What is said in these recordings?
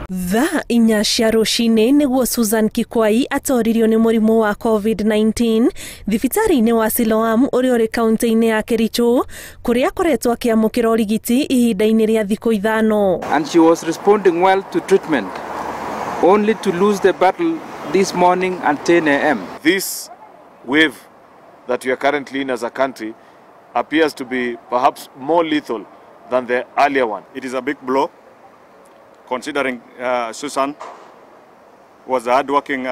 Thaa 4 cia rũcinĩ nĩguo Susan Kikwai atoririo nĩ mũrimũ wa COVID-19 thibitarĩ-inĩ wa Siloam ũrĩa ũrĩ kaunti-inĩ ya Kericho, kũrĩa akoretwo akĩamũkĩra ũrigiti ihinda-inĩ rĩa thikũ 5. And she was responding well to treatment, only to lose the battle this morning at 10 a.m. This wave that we are currently in as a country appears to be perhaps more lethal than the earlier one. It is a big blow, considering Susan was a hardworking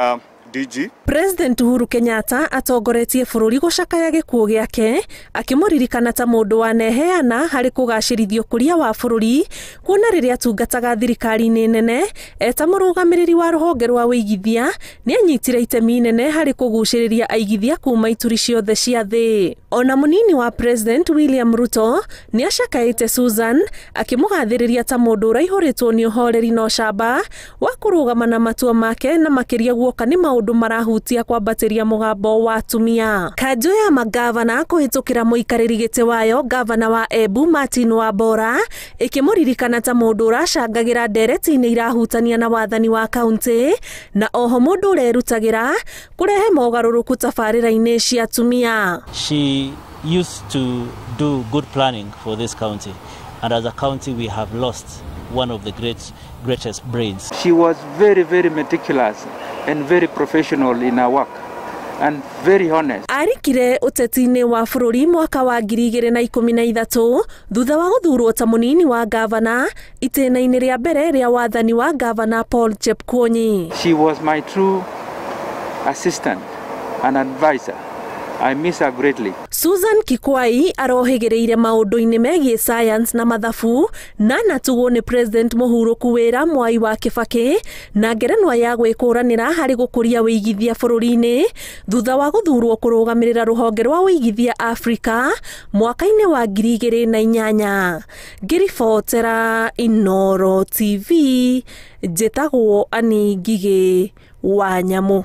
DG. President Uhuru Kenyatta atongoretie bũrũri gũcakaya gĩkuũ gĩake, akĩmũririkana ta mũndũ waneheana harĩ kũgacĩrithia ũkũria wa bũrũri, kuona rĩrĩa atungataga thirikari-inĩ nene eta mũrũgamĩrĩri wa rũhonge rwa ũigithia, nĩanyitire itemi inene harĩ kũgucĩrĩria aigithia kuma ituri ciothe cia thĩ. Ona mũnini wa President William Ruto nĩacakaĩte Susan, akĩmũgathĩrĩria ta mũndũ ũraihũrĩtwo nĩ ũhoreri na ũcamba wa kũrũgama na matua make, na makĩria guoka nĩ maũndũ marahutia kwambatĩria mũgambo wa atumia. Kanjũ ya magavana kũhĩtũkĩra mũikarĩri gĩtĩ wayo gavana wa Embu Martin Wambora ĩkĩmũririkana ta mũndũ ũracangagĩra ndereti-inĩ irahutania na wathani wa kaunti, na oho mũndũ ũrerutagĩra kũrehe mogarũrũku tabarĩra-inĩ cia atumia. She used to do good planning for this county, and as a county we have lost one of the greatest brains. She was very, very meticulous and very professional in her work and very honest. Arikire ũteti-inĩ wa bũrũri mwaka wa 2013 thutha wa gũthurwo ta mũnini wa gavana itĩna-inĩ rĩa mbere rĩa wathani wa gavana Paul Chepkwony. She was my true assistant and advisor. I miss her greatly. Susan Kikwai arohĩgĩrĩire maũndũ-inĩ megiĩ science na mathabu, na anatugwo nĩ President mũhurũku wĩra Mwai wa Kibaki na ngerenwa ya gwĩkũranĩra harĩ gũkũria ũigithia bũrũri-inĩ thutha wa gũthurwo kũrũgamĩrĩra rũhonge rwa ũigithia Afrika mwaka-inĩ wa 2008. Ngĩribotera Inooro TV, njĩtagwo Annie Ngigĩ wa Nyamũ.